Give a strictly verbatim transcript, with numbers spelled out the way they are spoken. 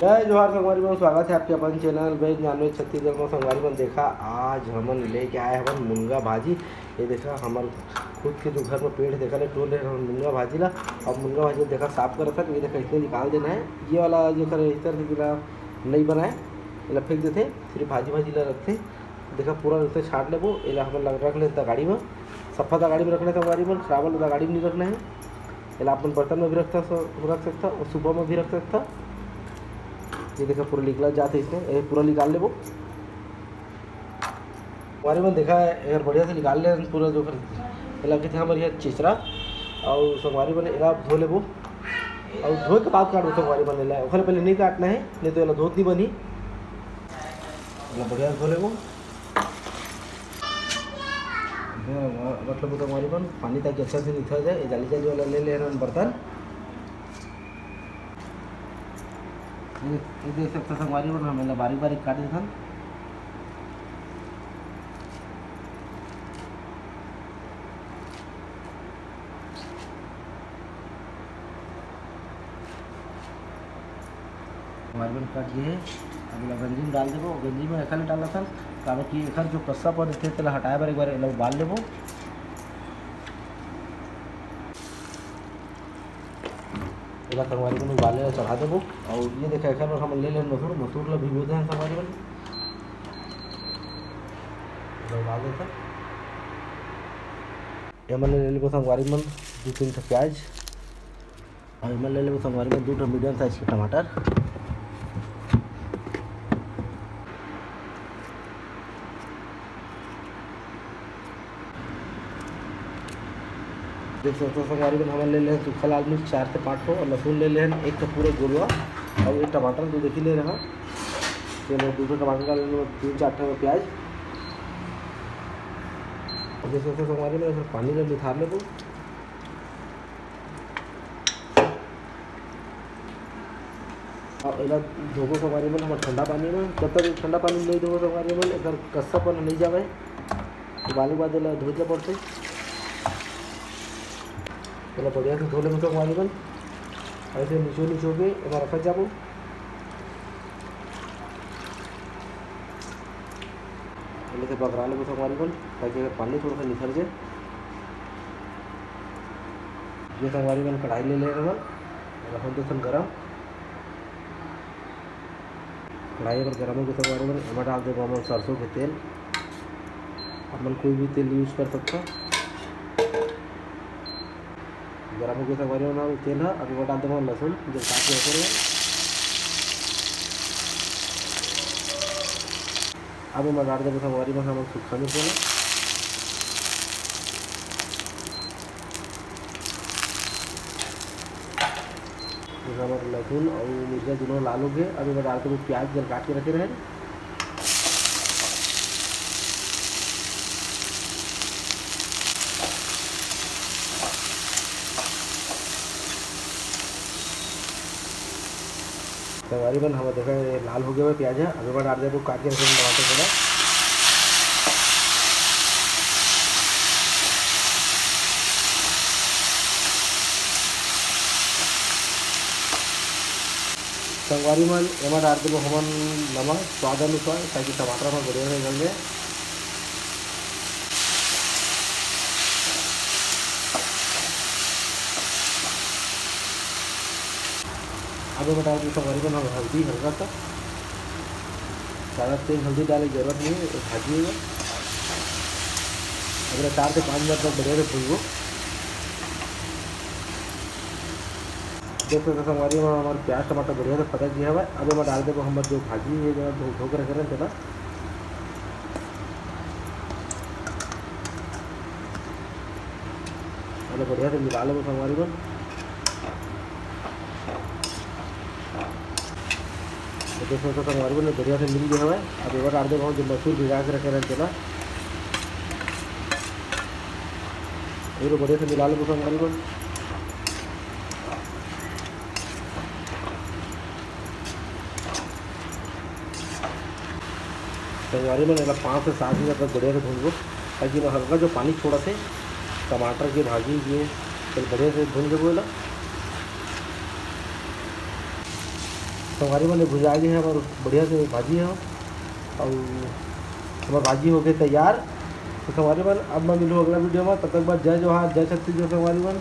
जय जोहार संगवारी मन, स्वागत है आपके अपन चैनल वेज नॉनवेज छत्तीसगढ़ में। संगवारी मन देखा, आज हमन लेके आए हवन मुनगा भाजी। ये देखा, हमर खुद के जो घर में पेड़ देखा ले, टोर ले हमन मुनगा भाजी ला। अब मुनगा भाजी ला देखा, साफ करत हन। ये देखा, इसने निकाल देना है। ये वाला जो करे इस तरह से गिला नहीं बनाए, इला फेंक देते, सिर्फ भाजी भाजी ला रखते। देखा, पूरा इसे छाट लेबो। एला हमन लग-, रख लेता गाड़ी में, सफा ता गाड़ी में रखना है संगवारी मन, खराब वाला ता गाड़ी में नहीं रखना है। एला अपन बर्तन में भी रख सकता, रख सकता और सुबह में भी रख सकता। ये देखा, पूरा निकला जाते इसमें, ये पूरा निकाल लेबो। संगवारी मन देखा, अगर बढ़िया से निकाल ले पूरा जो कर, एला कहते हमर ये चिचरा। और संगवारी मन एला धो लेबो, और धोए के बाद काटबो संगवारी मन एला, ओखर पहले नहीं काटना है, नहीं तो एला धोत नहीं बनी। एला बढ़िया से धो लेबो। हाँ, मतलब तो हमारी बन पानी ताकि अच्छा से निथर जाए। ये जाली जाली वाला ले ले हन बर्तन। ये, ये देख सकता संगवारी बन, हम एला बारीक बारीक काट देथन। हमारे बन कट गए हे। अब एला गंजी में डाल देबो। गंजी में एखर ले डालत हन, काबर कि एखर जो कस्सापन रहिथे, तेला हटाए बर एक बार एला उबाल लेबो। एला संगवारी मन उबाले ला चढ़ा देबो। और ये देखा, एखर बर हमन ले लेन मसूर, मसूर ला भिगो देन संगवारी मन। एला उबाल देथन। एमन ले लेबो संगवारी मन दू तीन ठो प्याज। और एमन ले लेबो संगवारी मन दू ठो मीडियम साइज के टमाटर। देख सकते हो संगवारी मन, हमन ले लेन सूखा लाल मिर्च चार से पाँच ठो और लहसुन ले लेन एक ठो पूरा गोलवा और एक टमाटर दो देखी ले रहा। ये मैं दो ठो टमाटर डाल लेन, तीन चार ठो प्याज। और देख सकते हो संगवारी मन, एकर पानी ला निथार लेबो। अब एला धोबो संगवारी मन, हमर ठंडा पानी में, जब तक ठंडा पानी नहीं धोबो संगवारी मन, एकर कस्सापन नहीं जावे। उबाले के बाद एला धोए के पड़थे। एला बढ़िया से धो लेबो संगवारी मन, ऐसे निचो निचो के एमा रखत जाबो। पहले से बगरा लेबो संगवारी मन, ताकि एकर पानी थोड़ा सा निखर जाए। ये संगवारी मन कढ़ाई ले ले रहा, रखो दो ठन गरम। कढ़ाई अगर गरम हो गए संगवारी मन, एमा डाल देबो हमन सरसों के तेल। आप मन कोई भी तेल यूज कर सकता। गरम हो गया था हमारे वाला तेल है। अब एमा डाल देबो लहसुन, जब काट के रखे रहे। अब एमा डाल देबो संगवारी मन हमन सूखा मिर्च वाला। ये हमर लहसुन और मिर्चा दोनों लाल हो गए। अब एमा डाल देबो प्याज, जल काट के रखे रहे। संगवारी मन, हमर देखा ये लाल हो गया है प्याज है। अब एमा डाल देबो काट के रखे टमाटर पूरा। संगवारी मन, एमा डाल देबो हमन नमक स्वाद अनुसार, ताकि टमाटर ह बढ़िया से गल जाए। अब एमा डाल देबो संगवारी मन हम हल्दी हल्का सा, ज़्यादा तेज हल्दी डाले के जरूरत नहीं है, ये भाजी है। अब एला चार से पाँच मिनट तक बढ़िया से भूनबो। देख सकते हो संगवारी मन, हमार प्याज टमाटर बढ़िया से पक गया हवय। अब एमा डाल देबो हमर जो भाजी है, जो धो, धो के रखे रहे तेला। एला बढ़िया से मिला लेबो संगवारी मन। तो देख सकते हो संगवारी मन, बढ़िया से मिल गया हवय। अब एमा डाल देबो हम जो मसूर भिगा के रखे रहे तेला। ये तो बढ़िया से मिला लेबो संगवारी मन। संगवारी मन, एला पाँच से सात मिनट तक बढ़िया से भूनबो, ताकि एमा हल्का जो पानी छोड़त हे टमाटर के भाजी के, चल बढ़िया से भून लेबो एला। संगवारी मन, भुजा गे हे हमर बढ़िया से भाजी हे, अउ हमर भाजी हो गे तैयार। तो संगवारी मन, अब मैं मिलूँ अगला वीडियो में, तब तक बर जय जोहार, जय छत्तीसगढ़ संगवारी मन।